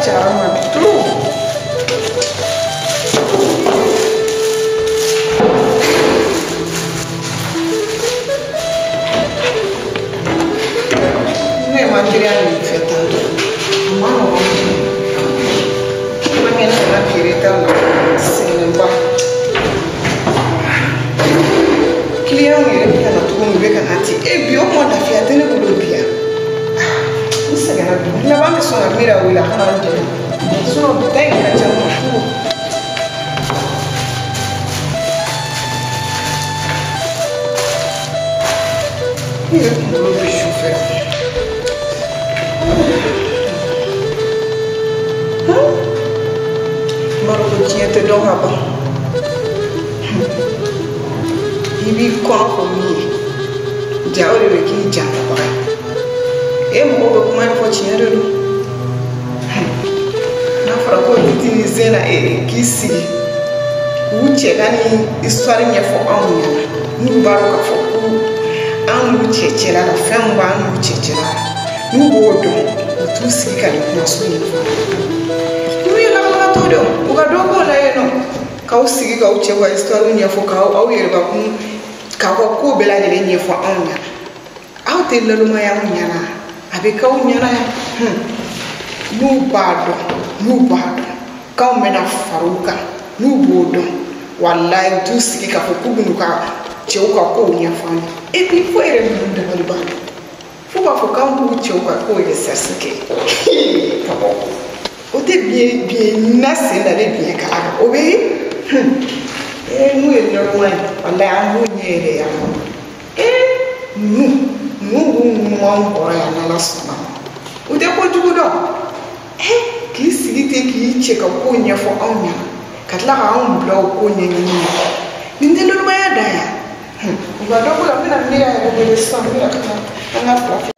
ca ma bi trop. Ne ma teriya nin fɛ tantɔ a ma nɔgɔn. Ma kɛ ne nana feere ta la sɛgɛnnenba. Kiliyanw yɛrɛ bɛ ka na cogo min, u bɛ ka na ten. E bi o kuma lafiya tɛ ne bolo bi yan. N sɛgɛnna bi. N laban bɛ sɔn ka Mira wele a ka na n dɛmɛ. Sinon bi ta in ka ca n ma trop. Ne yɛrɛ kunkolo bɛ sufɛ. N b'a dɔn ko diɲɛ tɛ dɔn ka ban. I b'i kɔnɔ fɔ min ye, ja o de bɛ k'i janfabaga ye. E mɔgɔw bɛ kuma in fɔ tiɲɛ de don. N'a fɔra ko Titi ni Zena k'i sigi k'u cɛ ka ni histoire ɲɛfɔ anw ɲɛna, n'u b'a dɔn k'a fɔ ko an n'u cɛ cɛla la, fɛn min b'an n'u cɛ cɛla la, n'u b'o dɔn, u t'u sigi ka nin kumaso in fɔ. N'u ye lagalagatɔ de ye, u ka dɔ b'o la yen nɔ, k'aw sigi k'aw cɛw ka histoire ɲɛfɔ, k'aw aw yɛrɛbakun k'aw ka ko bɛɛ lajɛlen ɲɛfɔ anw ɲɛna. Aw tɛ nalomaya anw ɲɛna, a bɛ k'aw ɲɛna yan. N'u b'a dɔn, n'u b'a dɔn k'anw bɛna fara u kan, n'u b'o dɔn, walayi u t'u sigi k'a fɔ k'u bɛn'u ka cɛw ka kow ɲɛfɔ an ye. Et puis fo yɛrɛ ninnu dabali b'an na, fo k'a fɔ k'an b'u cɛw ka kow recherche kɛ ka bɔ. O tɛ biɲɛ biɲɛ ɲinina sen dalen biɲɛ kala kan, o bɛ ye. Ee n'u ye naloma ye, walayi an b'u ɲɛ yɛrɛ yan nɔ. Ee ninnu ninnu b'u ŋunumanw kɔrɔ yan n'Ala sɔnna ma. U tɛ kojugu dɔn. Ee k'i sigi ten k'i cɛ ka ko ɲɛfɔ anw ɲɛna, ka tila k'anw bila o ko ɲɛɲini na, nin tɛ nalomaya dan yan. U ka dɔ b'o la. N bɛna Mira yɛrɛ wele sisan, n bɛna ka na an ka fila.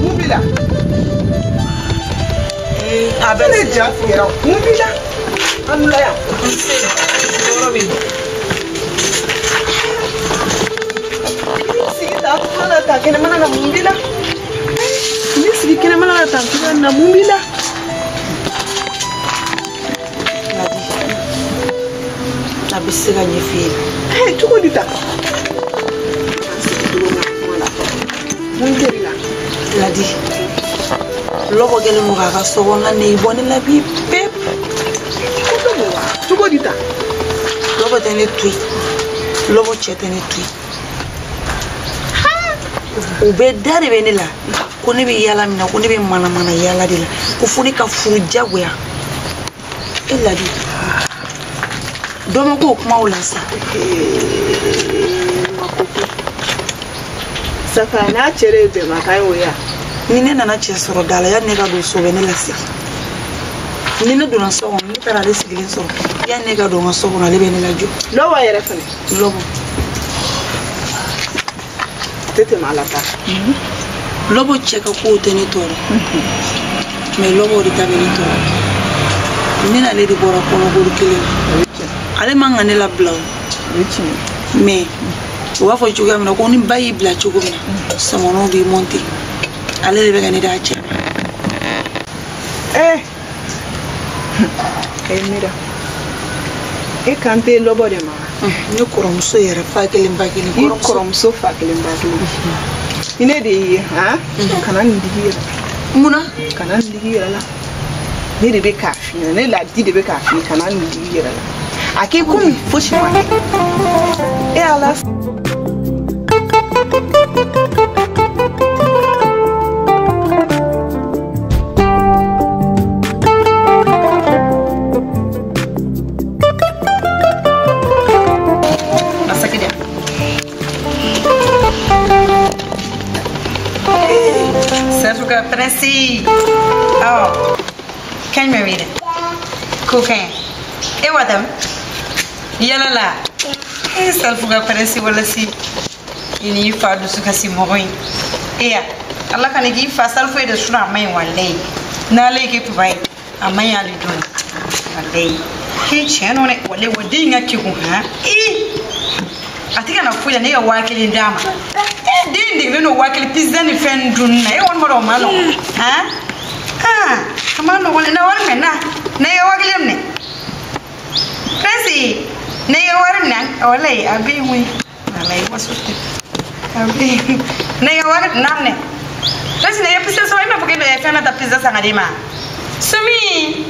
Mun b'i la? A bɛ Ne ja tigɛra. Mun b'i la? An wula yan. N se yɔrɔ bɛ yen. I sigi tan kuma la tan kɛnɛmana na, mun b'i la? I sigi kɛnɛmana la tan cogoya min na, mun b'i la? Ladi, a bɛ se ka ɲɛf'i ye. Ee cogo di tan? An sigi cogo min na kuma la, mun kɛr'i la? Ladi, lɔgɔ kɛlen don k'a ka so kɔnɔna nege bɔ ne la bi pewu. Ko dɔ bɛ wa? Cogo di tan? Lɔgɔ tɛ ne to yen, lɔgɔ cɛ tɛ ne to yen. U bɛɛ da de bɛ ne la ko ne bɛ yaala min na, ko ne bɛ manamana yaala de la, ko fo ne ka furu diyagoya. E Ladi, dɔ ma k'o kumaw la sa. Safa n'a cɛ de ye bɛnbakan ye o ye wa? Ni ne nana cɛ sɔrɔ da la, yanni ne ka don so, bɛ ne lasigi. Ni ne donna so kɔnɔ, ne taara ale sigilen sɔrɔ, yanni ne ka don n ka so kɔnɔ, ale bɛ ne lajɔ. Lɔbɔ yɛrɛ fɛnɛ? Lɔbɔ. A tɛ tɛmɛ a la ta. Lɔbɔ cɛ ka kow tɛ ne tɔɔrɔ, mɛ lɔbɔ de ta bɛ ne tɔɔrɔ. Ne n'ale de bɔra kɔnɔbolo kelen na. O ye tiɲɛ. Ale man ka ne labila o. O ye tiɲɛ. Mɛ u b'a fɔ cogoya min na ko ni ba y'i bila cogo min na, sɔmɔnɔw b'i mɔnte. Ale de bɛ ka ne d'a cɛ ma. Ee ee Mira, e kan tɛ lɔbɔ de ma wa? Ne kɔrɔmuso yɛrɛ, fa kelen ba kelen. I kɔrɔmuso fa kelen ba kelen. Ni ne de y'i ye han, kana nin digi i yɛrɛ la. Munna? Kana nin digi i yɛrɛ la. Ne de bɛ k'a f'i ɲɛna, ne Ladi de bɛ k'a f'i ye, kana nin digi i yɛrɛ la. A k'i komi fosi ma kɛ. E Ala. Salifu ka prince. Awɔ. Kan jumɛn b'i da? Ko kan ye. E wa tam? Yala la. E Salifu ka prince walasi. I n'i fa dusu kasi mɔgɔ ye. E ya. Ala kana k'i fa Salifu ye de sunɔ a man ɲi walayi. N'ale y'i kɛ papa ye, a man ɲi hali dɔɔni. Walayi. He tiɲɛ nɔ dɛ, walayi wa den in ka kegun han. Ii. A tɛ ka na foyi la ne ka 5000 d'a ma. E den in degelen don 5000 pizza ni fɛn dunni na. E kɔni b'a dɔn o ma nɔgɔn. Han? Ah, a ma nɔgɔn dɛ. Na wari minɛ na. Na i ka 5000 minɛ. Prince, na i ka wari minɛ. Walayi a bɛ yen koyi. Walayi waso tɛ. A bɛ yen. Na i ka wari na minɛ. Prince, na i ka pizza sɔrɔ. E m'a fɔ k'e bɛ fɛn dɔ ta pizza san ka d'i ma. Sumi.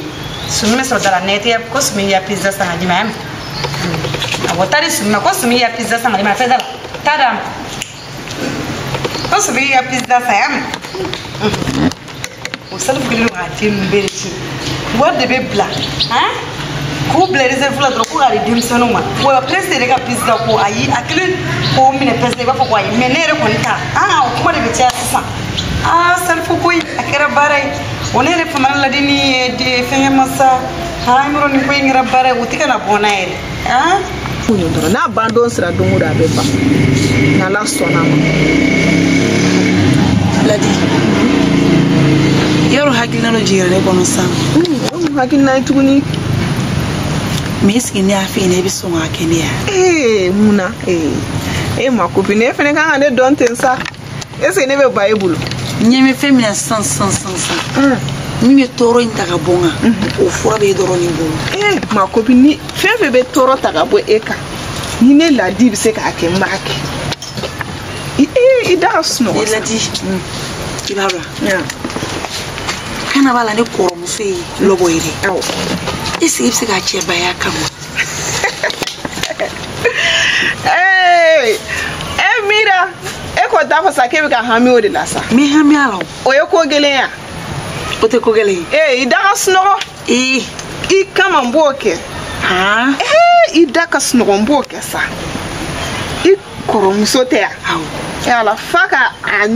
Sumi bɛ sɔrɔ da la. Na i tɛ ko Sumi ya pizza san ka d'i ma. Awɔ, taa di Sumi ma ko Sumi ya pizza san ka d'i ma. Fɛn da la. Taa d'a ma. Ko Sumi ya pizza san ya mɛn. O Salifu kɛlen don k'a den ninnu bɛɛ de tiɲɛ. Wari de bɛ bila. Han? K'u bila réserve la dɔrɔn ko k'a di denmisɛnninw ma. Wa prince yɛrɛ ka pizza ko ayi a kelen k'o minɛ prince i b'a fɔ ko ayi mais ne yɛrɛ kɔni ta. Ah, o kuma de bɛ caya sisan. Ah, Salifu koyi a kɛra baara ye. O ne yɛrɛ famana ladi ni de fɛnkɛ ma sa. Ah, n yɔrɔ nin ko in kɛra baara ye o tɛ ka na bɔ n na yɛrɛ. Ah. Dɔrɔn n'a ban don sera don o don a bɛ ban. N'Ala sɔnna a ma. Ladi. Yɔrɔ hakilina dɔ jiginna ne kɔnɔ sisan. O mun hakilina ye tuguni? Mais est-ce que ne y'a f'i ɲɛna i bɛ sɔn k'a kɛ ne ye? Ee mun na? Ee e ma copine e fɛnɛ kan ka ne dɔn ten sa. Est-ce que ne bɛ ba e bolo? N ɲɛ bɛ fɛn min na sisan sisan sisan sisan. Min bɛ tɔɔrɔ in ta ka bɔ n kan, o fura bɛ e dɔrɔn de bolo. Ee ma copine ni fɛn fɛn bɛ tɔɔrɔ ta ka bɔ e kan, ni ne Ladi bɛ se k'a kɛ n b'a kɛ. I da ka sunɔgɔ. Ne Ladi, i b'a dɔn. Kana b'a la ne kɔrɔmuso ye lɔbɔ ye dɛ. Awɔ. Est-ce que i bɛ se k'a cɛ baya kama? Ee e Mira, e ko t'a fɔ sa k'e bɛ ka hami o de la sa. N bɛ hami a la o. O ye ko gɛlɛn ye wa? O tɛ ko gɛlɛn ye. Ee i da ka sunɔgɔ. Ee. I kama n b'o kɛ. Han? Ee i da ka sunɔgɔ n b'o kɛ sa. I kɔrɔmuso tɛ yan. Awɔ. E ala fa ka a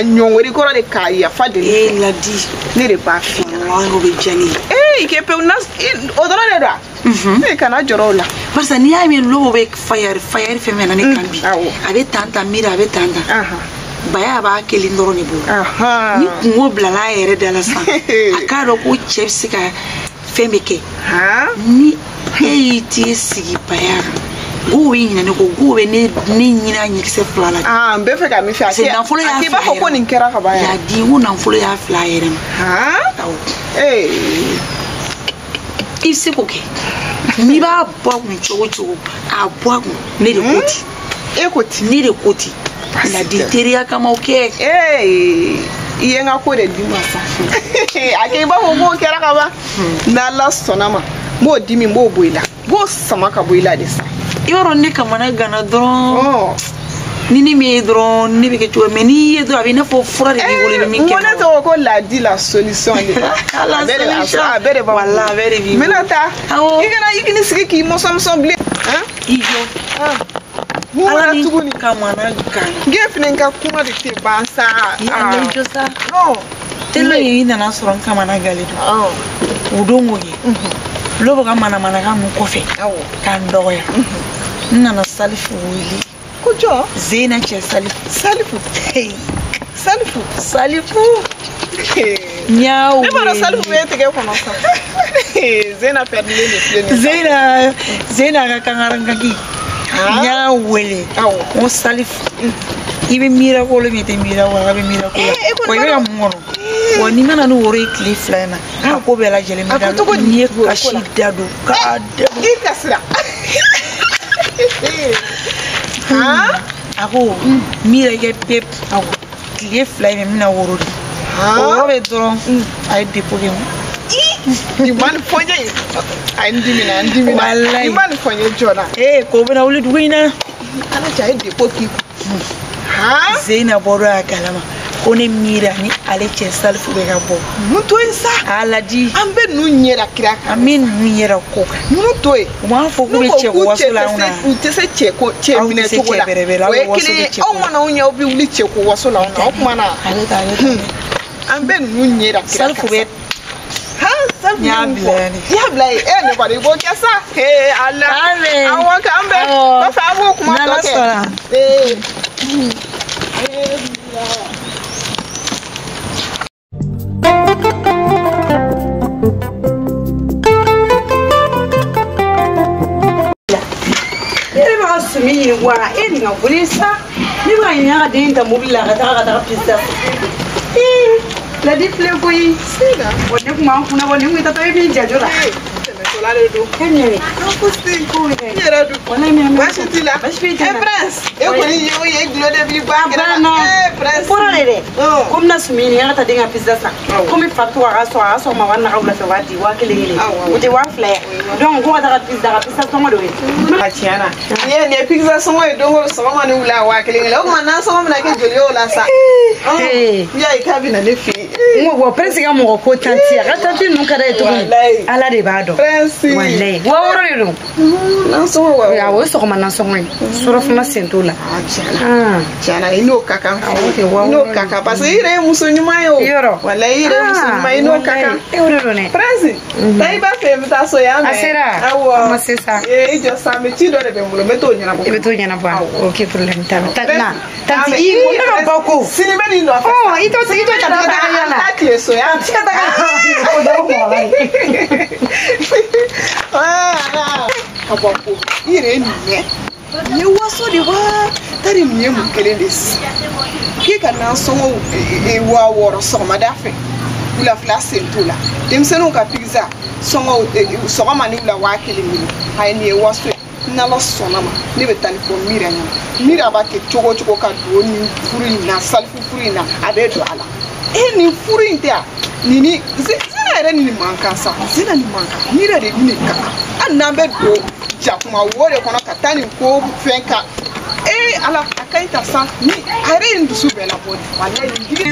ɲɔngiri kɔrɔ de k'a yafa deli. Ee Ladi. Ne de b'a f'i ɲɛna. Walahi o bɛ diya ne ye. Ee i kɛ pewu na o dɔrɔn de don wa? Ee kana jɔrɔ o la. Barisa n'i y'a mɛn lɔbɔ bɛ fayari fayari fɛn fɛn na ne kan bi. Awɔ. A bɛ tan tan miiri a bɛ tan tan. Baya b'a kelen dɔrɔn de bolo. Ni kungo bilala a yɛrɛ da la sisan, a k'a dɔn ko cɛ bɛ se ka fɛn bɛɛ kɛ. Ni e y'i t'i sigi baya kan, gow bɛ ɲinɛ ne kɔ, gow bɛ ne ɲini a ɲɛkisɛ fila la. Ah, n bɛ fɛ ka min fɛ, a k'i b'a fɔ ko nin kɛra ka ban yɛrɛ. Ladi, n ko nafolo y'a fila yɛrɛ ma. Awɔ. Ee. I bɛ se k'o kɛ. N'i b'a bɔ a kun cogo o cogo, a bɔ a kun, ne de ko ten. E ko ten. Ne de ko ten. Ladi teriya kama o kɛ. Ee, i ye n ka ko de di n ma sa. A kɛ i b'a fɔ k'o kɛra ka ban. N'Ala sɔnna ma, n b'o dimi n b'o bɔ i la. N b'o sama ka bɔ i la de sa. I b'a dɔn ne kamana ganna dɔrɔn. Ni ne m'e ye dɔrɔn ne bɛ kɛ cogo min, n'i ye dɔrɔn a bɛ i n'a fɔ fura de b'i bolo i bɛ min kɛ. N ko ne tɔgɔ ko Ladi la solution de. La solution. A bɛɛ de b'an bolo. Walahi a bɛɛ de b'i bolo. N bɛna taa. Awɔ. I kana i k'i sigi k'i mɔsɔn mɔsɔn bilen. I jɔ. Mun Ala wɛrɛ ni tuguni? Kamana gan. N k'e fana ka kuma de tɛ ban sa. I y'a jɔ sa. Non. Tellement i nana sɔrɔ n kamana galen don. Awɔ. O don o ye. Lɔbɔ ka manamanakan ninnu kɔfɛ. Awɔ. K'an dɔgɔya. N nana Salifu wele. Ko jɔn? Zena cɛ Salifu. Salifu. Salifu. Salifu. N y'a wele. Ne b'a dɔn Salifu bɛ e tɛgɛ kɔnɔ sa. Zena pɛrɛnnen de filɛ nin ye. Zena Zena ka kankarankanki. N y'a wele. Awɔ. N ko Salifu. I bɛ miira ko la i tɛ miira ko la a bɛ miira ko la. E kɔni Wa i bɛ ka mun kɔnɔ? Wa n'i ma na ni woro ye tile fila in na, a ko bɛɛ lajɛlen bɛ A ko cogo di? N'i ye kasi da don k'a da don. I kasira. A ko miira kɛ pewu. Awɔ. Tile fila in na n bɛna woro di. O yɔrɔ bɛ dɔrɔn a ye depo kɛ. Nin ma nin fɔ n ye. A ye n dimina n dimina. Walayi. Nin ma nin fɔ n ye joona. Ee ko bɛna wuli dugu in na. Ala cɛ a ye depo k'i kun. Zena bɔra a kalama ko ne miira ni ale cɛ Salifu bɛ ka bɔ. Ninnu to yen sa. A ladi. An bɛ ninnu ɲɛda kira kan. An bɛ ninnu yɛrɛ ko kan. Ninnu to yen. U b'a fɔ k'u bɛ cɛ ko waso la anw na. U tɛ se cɛ ko cɛ minɛ cogo la. Aw tɛ se cɛ bɛrɛbɛrɛ la. O ye kelen ye. Aw mana anw ɲɛ aw bɛ wuli cɛ ko waso la anw na. O tuma na. A bɛ tan a bɛ tan. An bɛ ninnu ɲɛ da kira kan. Salifu bɛ. Han Salifu N y'a bila yan de. I y'a bila yen e ne kɔni i b'o kɛ sa. Ee Ala. Awɔ k'an bɛn. Kɔfɛ an b'o kuma tɔ kɛ. N'Ala sɔnna. Ee. Sumi ɲini wa e nin ka wuli sa ne b'a ɲini a ka den ta mobili la ka taga pizza ee ladi filɛ koyi wa ne kun b'an kunna bɔ nin kun tatɔ e b'i janjo la Tɛmɛtɔla de don. E min ye Kusi. I yɛrɛ dun. Walayi min Baasi t'i la. Baasi foyi tɛ n E na. Prince. E kɔni ye o ye gulɔ de b'i bɔ a kɛrɛ la. Banna. E Prince. Fɔlɔ de dɛ. Ko n bɛna sumi ɲini an ka taa den ka pizza san. Komi fa bɛ to k'a ka sɔrɔ a ka sɔgɔma wari n'a ka wulafɛ wari di 1000 kelen. O tɛ 2000 ye. Donc ko ka taa ka pizza sɔngɔ de o ye. A tiɲɛ na. Nin ye pizza sɔngɔ ye don o don sɔgɔma ni wula 1000 kelen. O tuma nasɔngɔ bɛna kɛ joli ye o la sa? Ee. N y'a ye k'a bɛ na ne fɛ yen. N ko wa Prince ka mɔgɔ ko tanti a ka tanti ninnu ka d'a ye cogo min. Walayi. Ala de b'a dɔn. Prince. Walayi 6000 de don. Nasɔngɔ wa. Awɔ o ye sɔgɔma nasɔngɔ ye. Surɔfana sen t'o la. A tiɲɛ na. Tiɲɛ na i n'o ka kan. Awɔ kɛ I n'o ka kan parce que i yɛrɛ ye muso ɲuman ye o. Yɔrɔ. Walayi i yɛrɛ ye muso ɲuman ye i n'o ka kan. E o de don dɛ. Prince. Taa i b'a fɛ n bɛ taa so yan mɛ. A sera. Awɔ. A ma se sa. Ee i jɔ sa n bɛ ci dɔ de bɛ n bolo n bɛ t'o ɲɛnabɔ. I bɛ t'o ɲɛnabɔ wa? Ok problème t'a la. Ta na. Tanti Prince, i ko ne ka ba ko. Sini bɛ nin nɔfɛ. Ɔ i t'o tanti ka taga yala la. Taa tile so yan. Tanti ka taga. O da mɔgɔ la ye. Ka bɔ ko i yɛrɛ ye nin ɲɛ nin ye waso de wa tari nin ye mun kelen de sisan k'e ka nasɔngɔ 6000 sɔgɔmada fɛ wulafɛla sen t'o la denmisɛnninw ka pizza sɔngɔ sɔgɔma ni wula 1000 kelen ayi nin ye waso ye n'Ala sɔnna ma ne bɛ taa nin fɔ Mira ɲɛna Mira b'a kɛ cogo o cogo ka don nin furu in na Salifu furu in na a bɛ don a la e nin furu in tɛ yan nin ni Zena yɛrɛ ni nin man kan sa Zena ni man kan Mira de ni nin ka kan hali n'an bɛ don jakuma wo de kɔnɔ ka taa nin ko fɛn kan ee Ala a ka ɲi ta sa ni a yɛrɛ ye n dusu bɛɛ labɔ walayi nin digi.